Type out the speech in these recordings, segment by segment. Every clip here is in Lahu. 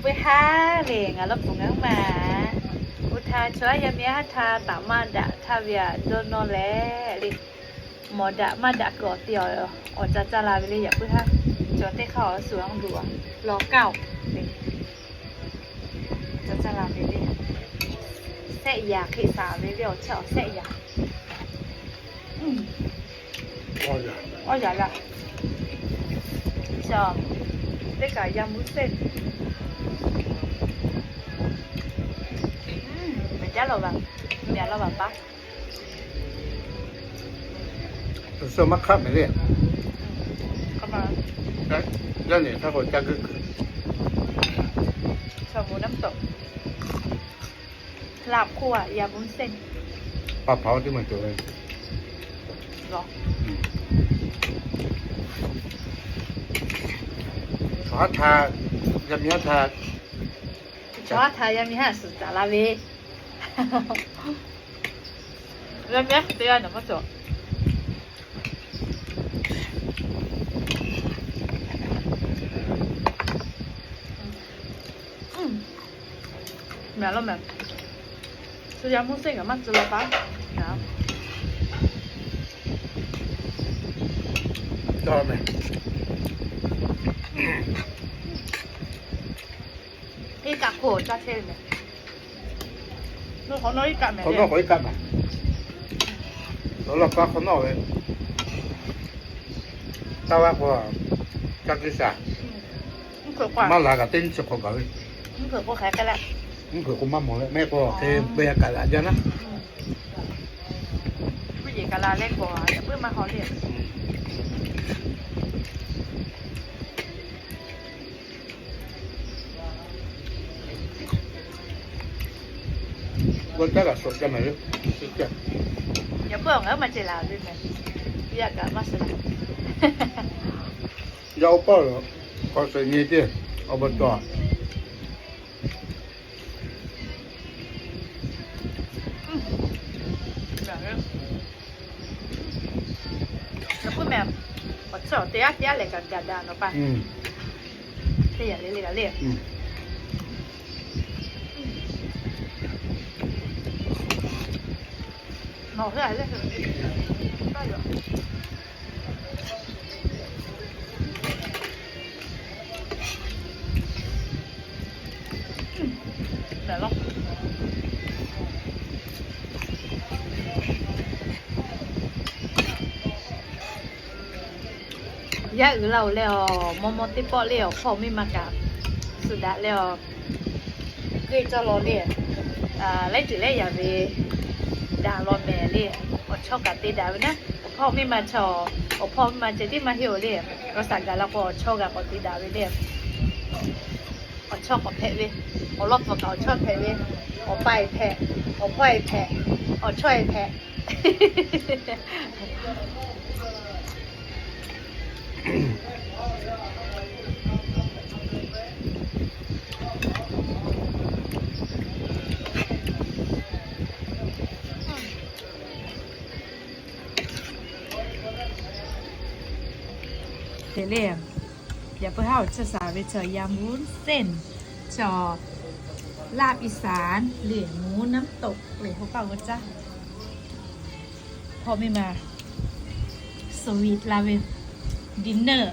Puiˇ haˉ le, ngaˬ lawˇ pfuhˍ ngaˬ huiˉ ma. Oˇ htaˇ chaw aˉ yaˇ miˇ haˉ htaˇ taˍ maˇ daꞈ htaˇ ve aꞈ dawˇ nawˇ leh le, mawˬ daꞈ maˇ daꞈ kuiˬ awˬ te awˬ caˇ caˇ la ve le. Yaꞈ puiˉ haˉ chaw teˇ hk'aˇ awˬ suhˍ a duˬ a lawˬ kaˇ oˬ le. Caˇ caˇ la ve le. Sehˆ yaꞈ hk'e shaˍ ve le, awˬ chehˇ awˬ sehˆ yaꞈ. Awˇ yaꞈ la. Teˇ kaꞈ yaˇ mvuhˇ sehnˇ. Mehˬ jaˇ lawˬ vaˬ, mehˬ lawˬ vaˬ paˇ. Suh maˇ hk'aˆ mehˍ le. Yaˇ nehˬ htaˇ k'o caˇ geuˆ kuiˬ. Chaw mvuhˇ naˉ mvuhˇ tawꞈ. Laꞈ hk'oˆ a yaˇ mvuhˇ sehnˇ. Pa hpaˍ oˇ teˇ maˬ cawˬ ve. Chaw haˉ htaˇ, yaˇ miˇ haˉ htaˇ. Chaw haˉ htaˇ yaˇ miˇ haˉ suhˍ taˍ la ve. Yaˇ miˇ haˉ teˇ g'aˇ nawˬ maˇ cawˬ. Mehˬ lawˇ mehˬ. Suh yaˇ mvuhˇ sehnˇ kaꞈ maˇ tcuh la paˇ. Iˉ kaˆ hk'oˆ caˇ chehˇ ve mehˬ. Hk'awꞈ nawˇ iˉ kaˆ mehˬ. Hk'awꞈ nawˇ k'awꞈ iˉ kaˆ mehˬ. Awˬ lawn k'o hk'awꞈ nawˇ ve taˇ vaˇ k'o, caˇ g'uiˇ shaˍ. Maˇ laˬ kaꞈ teˇ nyi chi hk'awꞈ gaˬ ve. Mvuhˇ hpeuꞈ k'o maˇ mawˬ leh mehˆ k'o hk'e beuꞈ kaꞈ laꞈ jaˇ naˉ. Mvuhˇ yeˬ kaꞈ la leh k'o, yaꞈ puiˉ maˇ haw le. G'awˇ caˉ kaꞈ suhˍ ceh mehˍ le. Yaꞈ puiˉ awˬ ngaˬ hui maˇ ceh laˬ ve mehˍ. Yaꞈ kaꞈ maˇ suhˍ laˬ. Yaˇ oˇ paˆ k'awꞈ suhˍ nyi teˇ awˬ bvuhꞈ tawˬ. Yaꞈ puiˉ mehˍ, awˬ chawˇ teˇ g'aˇ teˇ g'aˇ lehˬ kaꞈ gaˬ daꞈ nawˬ pa. Teˇ yaꞈ le le kaꞈ le. Nawˬ hui a le. Yaˇ uiˍ la oˬ leh awˬ mawˇ mawˇ teˇ pawˆ le awˬ hpawˇ miˇ ma kaꞈ suhˍ daꞈ leh awˬ geuˆ cawˇ law le. Laiˉ ceuˬ laiˉ yaꞈ ve daꞈ law mehˍ le. Awˬ chawˇ kaꞈ te daꞈ ve naˉ, awˬ hpawˇ miˇ ma chaw, awˬ hpawˇ miˇ ma ceh tiˉ maˇ heˆ oˬ le. G'uiˬ sha gaˬ la k'o awˬ chawˇ g'a k'awꞈ te daꞈ ve le. Awˬ chawˇ k'awꞈ hpehꞈ ve, awˬ lawn pfuhˍ kaꞈ awˬ chawˇ hpehꞈ ve, awˬ pa e hpehꞈ, awˬ hpawˇ e hpehꞈ, awˬ chawˇ e hpehꞈ. Te le, yaꞈ puiˉ haˉ awˬ chehˇ shaˍ ve chaw yaˇ mvuhˇ sehnˇ, chaw ลาบอีสาน le, หมูน้ำตก le, hawˉ paˆ g'awˇ caˇ. Hpawˇ miˇ ma สวีท la ve, dinner,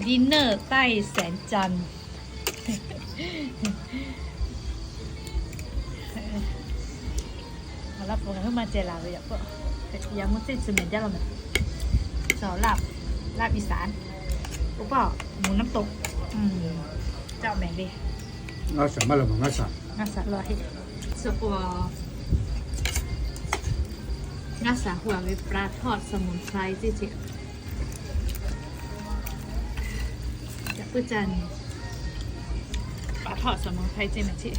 dinner ใต้แสงจันทร์. Awˬ lawn k'o ngaˬ hui maˇ ceh laˬ ve yaꞈ k'o, yaˇ mvuhˇ teˇ chi mehˍ jaˇ law mehˍ. Chaw ลาบ, ลาบอีสาน. Oˇ paˆ, หมูน้ำตก caˆ mehˍ le. Ngaˇ shaˍ maˇ la mawˬ ngaˇ shaˍ. Ngaˇ shaˍ law heˆ. Suh k'o, ngaˇ shaˍ hu a ve ปลาทอดสมุนไพร ceˇ ceˇ. Yaꞈ puiˉ caˇ nyi. ปลาทอดสมุนไพร ceˇ mehˍ ceˇ.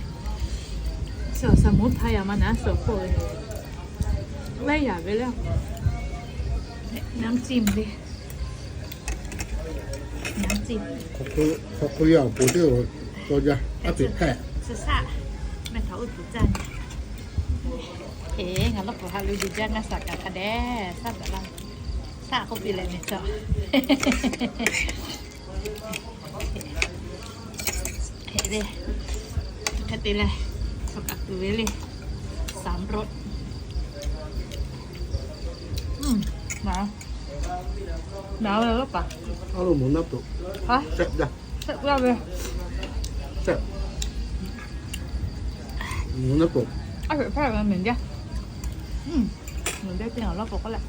Suhˍ สมุนไพร a ma naˉ suhˍ k'oˆ ve. Laiˉ yaꞈ ve le. น้ำจิ้ม le. น้ำจิ้ม. Hk'aw hk'aw yaˇ awˬ pon teˇ g'aˇ tawˇ jaˇ, aˉ peꞈ hk'ehˇ. Suh saˆ. Mehˍ htaꞈ uˉ tuˬ caˇ nyi. Eˬ, ngaˬ lawˇ k'oˍ ha lo diˬ jaˇ ngaˇ shaˍ kaꞈ hk'a dehꞈ saˆ daꞈ laˇ. Saˆ k'oˆ piˇ leh mehˍ cawˬ. Hk'e te leh, chaw kaꞈ tuˬ ve le, สามรส. หนาวเลยหรือเปล่า? Aˉ lo mvuhˬ naˉ peuˬ. Hk'e jaˇ ve. Mvuhˬ naˉ peuˬ. Aˉ peuˬ hpaˇ ve mehˬ jaˇ. Mvuhˬ jaˇ te ngaˬ lawˉ peuˬ k'oˆ leh.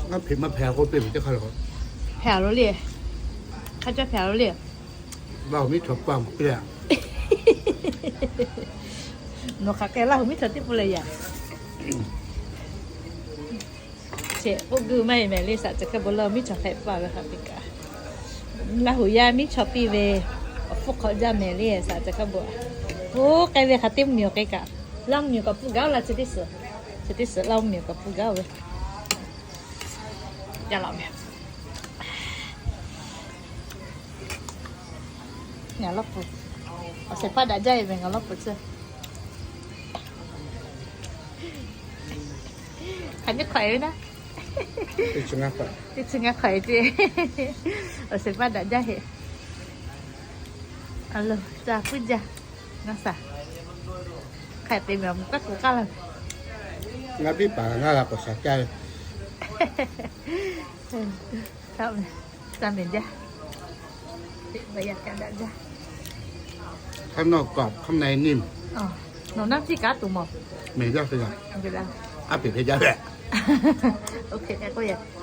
Ngaˇ hpeꞈ maˇ hpehꞈ k'oˆ piˇ ve teˇ hk'aˇ lo. Hpehꞈ lo le. Hk'a jaˇ hpehꞈ lo le. Laˇ huˍ miˉ chaw paˇ mawˬ piˇ leh. Nawˬ hk'aˬ hk'e Laˇ huˍ miˉ chaw teˇ pun leh yaꞈ. Cheꞈ k'oˆ guˇ maˇ heˆ mehˍ le, saꞈ ca hk'a bon Laˇ huˍ miˉ chaw hpehꞈ paˇ ve hk'a piˇ kaꞈ. Laˇ huˍ yaˇ miˉ chaw piˇ ve awˬ hpfuhˇ hk'awꞈ jaˇ mehˍ le, saꞈ ca hk'a bon. Oˇ k'ai ve hk'aˬ teˇ mvuhˇ miˬ awˬ k'ai kaꞈ, Laˇ huˍ miˬ awˬ kaꞈ pfuhˇ gaˇ oˇ la chi teˇ suhˍ. Chi teˇ suhˍ Laˇ huˍ miˬ awˬ kaꞈ pfuhˇ gaˇ oˇ ve. Yaˇ laꞈ mehˍ. Ngaˬ lawˉ peuˬ. Awˬ shehˍ hpaˇ daꞈ jaˇ e mehˍ ngaˬ lawˉ peuˬ tcuh. Hk'aˬ nyi hk'awꞈ e ve naˉ. Teˇ chi ngaˇ hk'awꞈ e ce. Awˬ shehˍ hpaˇ daꞈ jaˇ heˆ. A lo, ca puiˉ jaˇ. Ngaˇ shaˍ. Hk'aˬ te mehˍ mvuhˬ kaˉ k'oˍ k'aˇ la. Ngaˇ biˇ paˍ ngaˇ g'a k'awꞈ shaˍ caˇ ve. Ca mehˍ jaˇ. บรรยากาศ daꞈ jaˇ. Hk'aˇ nawˇ k'awꞈ hk'aˇ na e niˇ. Nawˬ naˇ ciˇ kaꞈ tuˬ mawˬ. Mehˍ jaˇ hk'e yaˇ. Aˉ peꞈ hk'e jaˇ leh.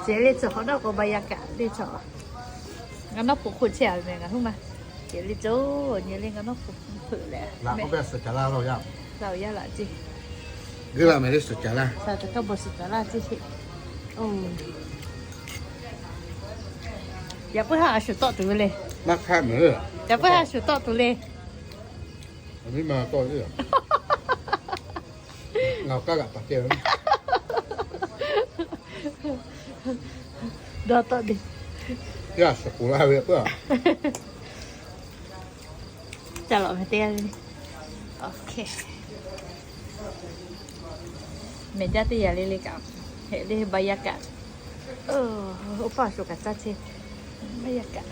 Ceˬ le cawˬ hk'awꞈ nawˉ k'o บรรยากาศ le cawˬ. Ngaˬ nawˉ pfuhˍ hk'oˆ chehˇ a ve mehˍ ngaˬ huˉ ma. Ceˬ le cawˬ nyi le ngaˬ nawˉ pfuhˍ hpeuꞈ leh. Laꞈ k'oˆ ve suhˍ caˍ laˇ lo yaˇ. Laˇ o yaˇ laꞈ ceˇ. G'uiˇ laˇ mehˍ le suhˍ caˍ laˇ. Suhˍ caˍ laˇ ceˇ sheˍ. Yaꞈ puiˉ haˉ a shuˍ tawˆ tuˬ ve le. Maˇ hk'aˆ mehˍ. Yaꞈ puiˉ haˉ a shuˍ tawˆ tuˬ le. Aˬ miˉ ma tawˆ le. Ngaˬ kaˇ g'aꞈ paˍ ceh. Dawˇ tawˆ de. Yaˇ suhˍ k'oˍ laˇ ve puiˉ a. Ca lawꞈ mehˍ teˇ g'aˇ le. Mehˍ jaˇ teˇ yanˇ le le kaꞈ. Heꞈ le บรรยากาศ. Oˇ paˇ shuˍ kaꞈ caˇ chehˇ. บรรยากาศ.